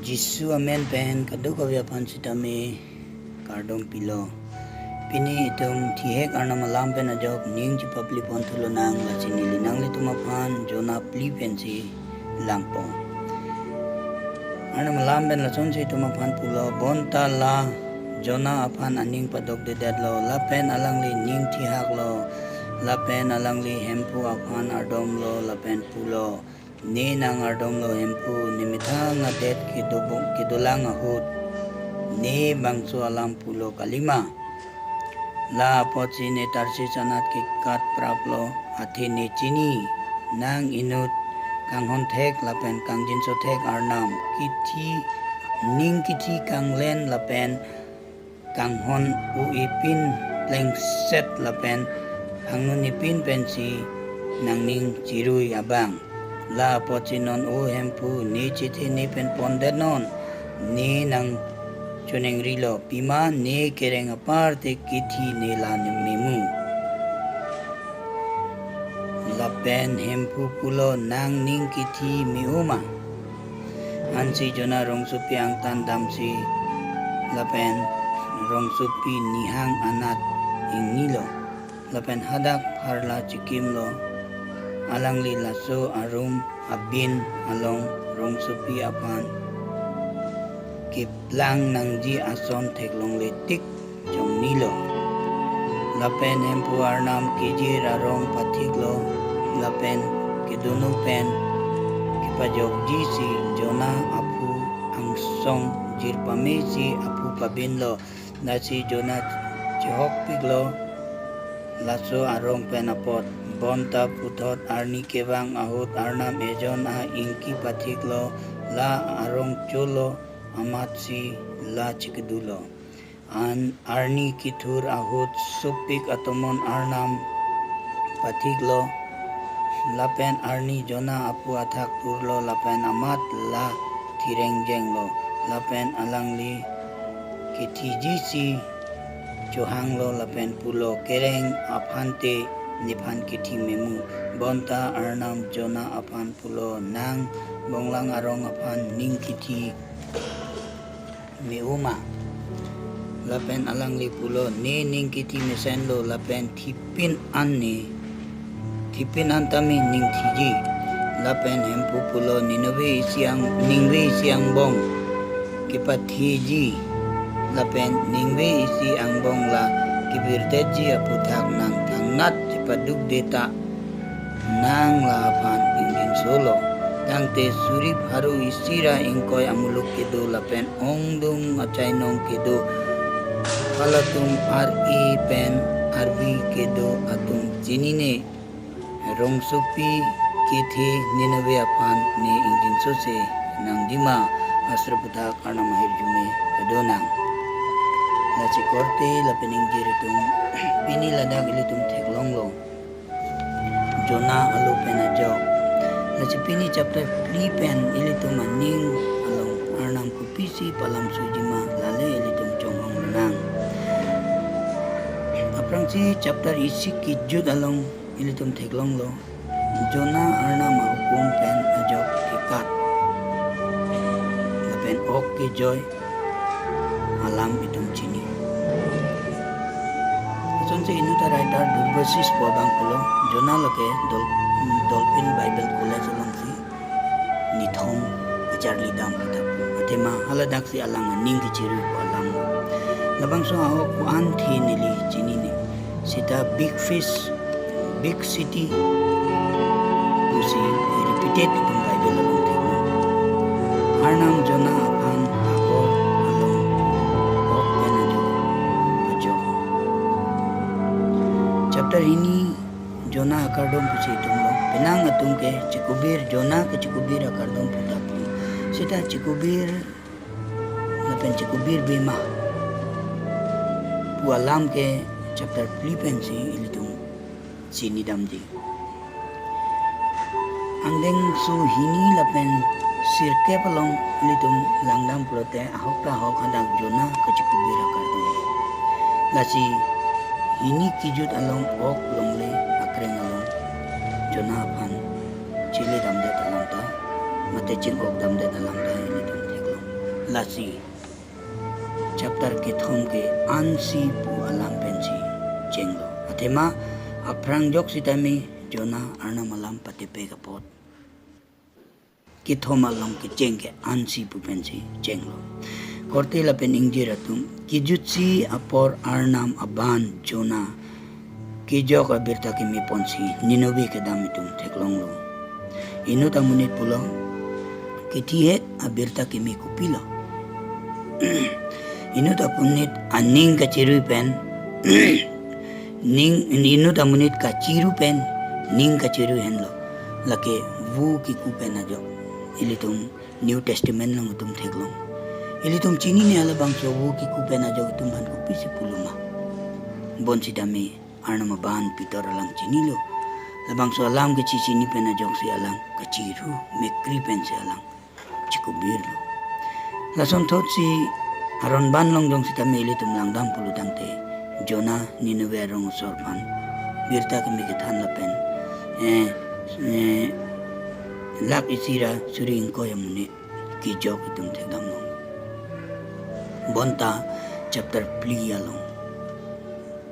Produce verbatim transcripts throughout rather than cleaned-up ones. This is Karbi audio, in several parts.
Jisu amen pen kadokave aphan sitame kardom pilo. Pini itum thihek Arnam alam pen ajok ning chepapli pon thu lonang, lasi neli nanglitum aphan Jona phli pensi langpo. Arnam alam pen lasonsi itum aphan pulo, bonta la Jona aphan aning padokdedetlo, lapen alangli ning thihaklo, lapen alangli hemphu aphan ardomlo, lapen pulo, "Ne nang ardomlo Hemphu, ne methang adet kedobong kedolang ahut ne bangso alam pulo kalima? La apotsi ne Tarsis anat kekat praplo, athe ne chini, nang inut kanghon thek lapen kangjinso thek arnam, kithi, ning kithi kanglen lapen kanghon o-ipin plengset lapen hangnun ipin pensi nangning chirui abang. La apotsi non, O Hemphu, ne chethe ne pen pondetnon, ne nang choningrilo, pima ne kereng apar te kithi ne la ne memu." Lapen Hemphu pulo, "Nang ning kithi me-o ma?" Ansi Jona rongsopi angtan damsi lapen rongsopi nihang anat ingnilo, lapen hadak pharla chikimlo, alangli laso arum abin along rongsopi aphan keplang nangji ason theklongle tik chongnilo. Lapen Hemphu arnam kejir arong pathiklo, lapen kedunu pen kepajokjisi Jona aphu angsong jir pamesi aphu pabinlo. Lasi Jona chehokpiklo laso arong pen apot. Bonta puthot arni kevang ahut arnam ejon a-ingki pathiklo, la arong cholo amatsi la chikedulo. An arni kethur ahut sopik atomon arnam pathiklo, lapen arni Jona aphu athak turlo, lapen amat la thirengjenglo, lapen alangli kethijisi chohanglo, lapen pulo, "Kereng aphan te nephan kithi memu." Bonta arnam Jona aphan pulo, "Nang bonglang arong aphan ning kithi me-o ma?" Lapen alangli pulo, "Ne ning kithi mesenlo, lapen thipin an ne, thipin an tame ning thiji." Lapen Hemphu pulo, "Ningve isi ang, ningve isi angbong kepathiji, lapen ningve isi angbong la kebirdetji aphuthak nang thangnat chepadukde ta, nang la aphan ingjinsolo. Tangte suri pharo isi ra ingkoi amuluk kedo lapen ongdung achainong kedo, halatum ar-e pen arvi kedo atum chinine. Rongsopi kethe Ninive aphan ne ingjinsose nangji ma, asra aphuthak Arnam ahirjume padonang." Lasi korte lapen ingjir atum, pini ladak ilitum theklonglo Jona alo pen ajok. Lasi pini chapter phli pen ilitum aning along Arnam kopisi palamsoji ma, lale ilitum chonghong lonang. Aphrangsi chapter isi kejut along ilitum theklonglo, Jona Arnam ahukum pen ajok kekat lapen ok kejoi alam itum chini. Lasonsi inut a-writer Durbasis pu abang pulo, Jona lake Dol-, Dolphin Bible College alongsi nithom kacharlidam kita pu. Athema haladaksi alang aning kechirui pu alam. Labangso ahok ko-an the neli chinine. Seta big fish, big city pusi repeated itum Bible along theklong. Arnam Jona aphan ako along ok pen ajok, ajok. Chapter hini Jona akardom pusi itum long. Penang atum ke chekubir, Jona ke chekubir akardom pu ta pu. Seta chekubir lapen chekubirbe ma pu alam ke chapter phli pensi ilitum chinidamji. Angdengso hini lapen sirkep along ilitum langdam pulote ahok ta ahok hadak Jona kachekubir akardom. Lasi hini kejut along ok longle akreng along Jona aphan chele damdet alam ta, mate ching-ok damdet alam ta ilitum theklong. Lasi chapter kethom ke ansi pu alam pensi chenglo. Athema aphrang jok sitame Jonah Arnam alam patepe kapot kethom along kecheng ke ansi pu pensi chenglo. Korte lapen ingjir atum, kejutsi apor Arnam aban Jonah kejok abirta keme ponsi Nineveh kedam itum theklonglo. Inut amonit pulo, kethe-et abirta keme kopilo? Inut amonit aning kachirui pen, ning, inut amonit kachirui pen ning kachirui henlo. Lake vo keku pen ajok. Ilitum New Testament along itum theklong. Ilitum chinine halabangso vo keku pen ajok itum aphan kopisi pulo ma? Bonsitame Arnam aban Peter alang chinilo. Labangso alam kechechini pen ajoksi alang kachirui, mekri pensi alang chikubirlo. Lasonthotsi aron ban along jong sitame ilitum langdam pulo tangte, Jonah Nineveh arong asor aphan birta keme kethan lapen, eh, eh, lakh isi ra suri ingkoi amonit kejok itum thekdamlong. Bonta chapter phli along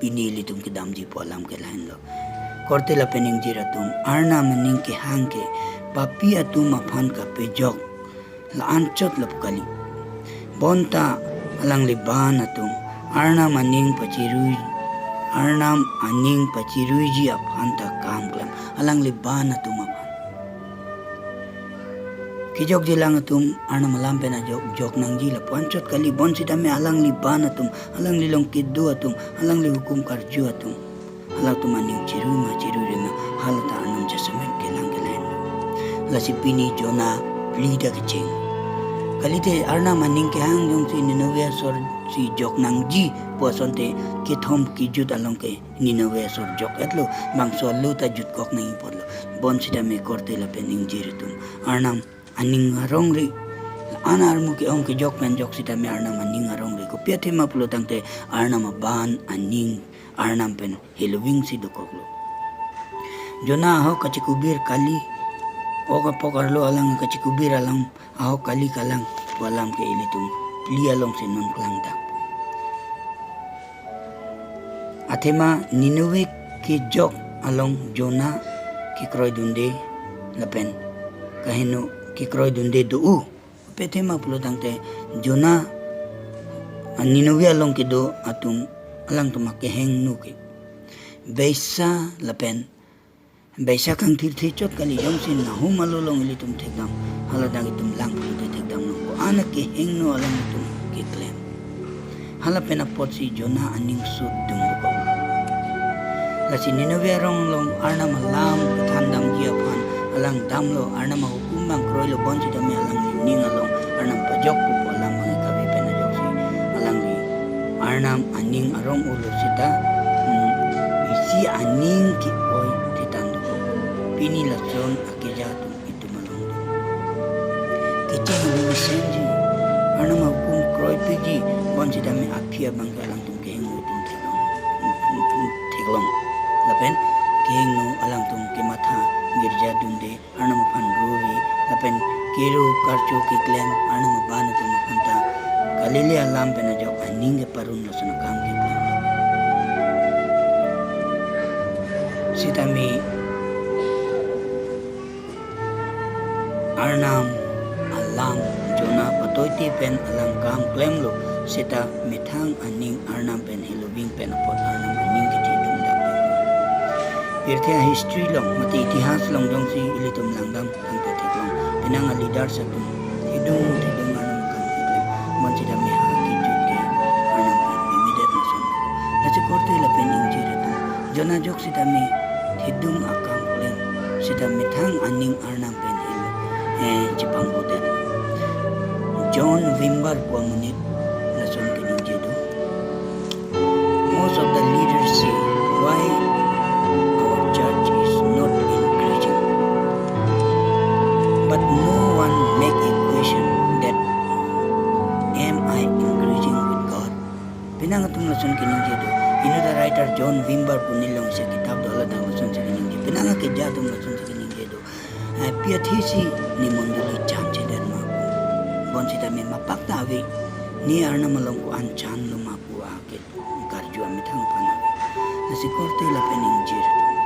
pini ilitum kedamji pu alam ke lahenlo. Korte lapen ingjir atum, Arnam aning kehang ke papi atum aphan kapejok la-anchot lapu kali. Bonta alangli ban atum Arnam aning pachirui, Arnam aning pachiruiji aphan ta kam klem, alangli ban atum aphan. Kejokjelang atum Arnam alam pen ajok jok nangji lapu anchot kali, bonsitame alangli ban atum, alangli along kedo atum, alangli hukum karju atum, halatum aning chirui ma chiruire ma, hala ta Arnam jasemet kelang ke lahenlo. Lasi pini Jonah phli ta kecheng. Kalite Arnam aning kehang jongsi Nineveh asor si jok nangji pu asonte kethom kejut along ke Nineveh asor jok-etlo, bangso alo ta jutkok nangji apotlo. Bonsitame korte lapen ingjir atum, Arnam aning arongri, la-an armu ke-ong kejok pen jok sitame Arnam aning arongri. Kopi athema pulo tangte Arnam aban aning Arnam pen helovingsi dokoklo. Jonah ahok kachikubir kali, ok apok arlo alang kachikubir alam ahok kali kalang pu alam ke ilitum phli alongsi non klangdak. Athema Nineveh kejok along Jonah kekroidunde lapen kaheno kekroidunde do-o. Kopi athema pulo tangte Jonah, ah, Nineveh along kedo atum alangtum akehingno ke beisa lapen beisa kangthirthe chot kali, jongsi Nahum alo along ilitum thekdam, haladak itum lang pulote thekdamlo. Ko-an akehingno alangtum keklem. Hala pen apotsi Jonah aning sut dungdukok. Lasi Nineveh arong along Arnam alam kethan damji aphan alang damlo, Arnam ahukum abang kroilo, bonsitame alangli ning along Arnam pajok pu alam abang kave pen ajoksi alangli Arnam aning arong-olo seta, hmm, isi aning ke-oi thetan dokok. Pini lason akeja atum itum along do. Kecheng aning mesenji, Arnam ahukum kroipikji, bonsitame aphi abang ke alangtum kehingno itum theklong. Theklong. Lapen kehingno alangtum kematha girja dunde, Arnam aphan ruri, lapen kero karcho keklem, Arnam aban atum aphan ta kalile alam pen ajok aning keparun lason akam keklem. Sitame Arnam alam Jonah patoite pen alang kam klemlo, seta methang aning Arnam pen heloving pen apot Arnam aning kethe dungdaklo. Pirthe a-history along, mate itihas along jongsi ilitum langdam tangte theklong, penang a-leaders atum thedung thedung Arnam akam keklem, bonsitame ha kejut ke Arnam pen memedet lason. Lasi korte lapen ingjir atum, Jonah jok sitame thedung akam klem, seta methang aning Arnam pen helo, eh, chepangbodet. John Wimber pu amonit lason keningje do. Most of the leaders say, "Why our church is not increasing?" But no one make a question that, "Am I increasing with God?" Penang atum lason keningje do. Inut a-writer John Wimber pu nelong isi kitab do, haladak lasonsi keningje. Penang akeja atum lasonsi keningje do. Eh, pi athesi ne mondoli cham chedan ma? Bonsitame mapak ta ave, ne Arnam along ko-an chan lo ma pu ake karju amethang aphan ave. Lasi korte lapen ingjir atum,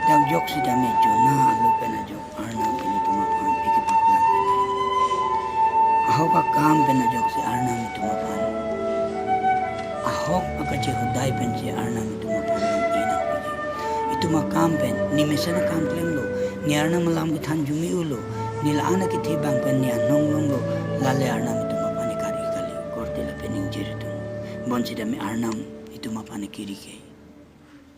dak jok sitame Jonah alo pen ajok Arnam ilitum aphan ikepaklang pen, ahok akam pen ajoksi Arnam itum aphan, ahok akachehudai pensi Arnam itum aphan nang-e nangpiji. Itum akam pen, ne mesen akam klemlo, ne Arnam alam kethan arjume-olo, ne la-an akethe abang pen ne anong longlo, lale Arnam itum aphan ikari kali, korte lapen ingjir atum. Bonsitame Arnam itum aphan ikiri ke,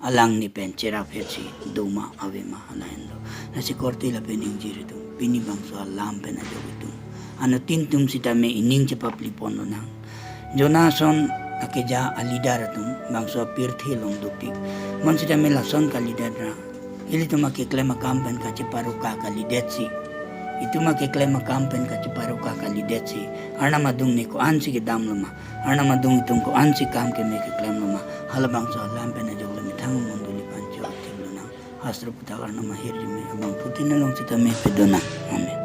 alangli pen cherap hesi doma ave ma, lahenlo. Lasi korte lapen ingjir atum, pini bangso alam pen ajok itum, anuttin atum sitame ining chepapli ponlonang. Jonah ason akeja aleader atum bangso apirthe along dopik. Bonsitame lason kalidet ra, ilitum akeklem akam pen kacheparoka kalidetsi, itum akeklem akam pen kacheparoka kalidetsi, Arnam adung ne ko-ansi kedamlo ma, Arnam adung itum ko-ansi kam keme keklemlo ma, halabangso alam pen ajok le methang mondoli aphan chotik lonang. Hastro aputhak Arnam ahirjume abangphutin along sitame pedonang. Amen.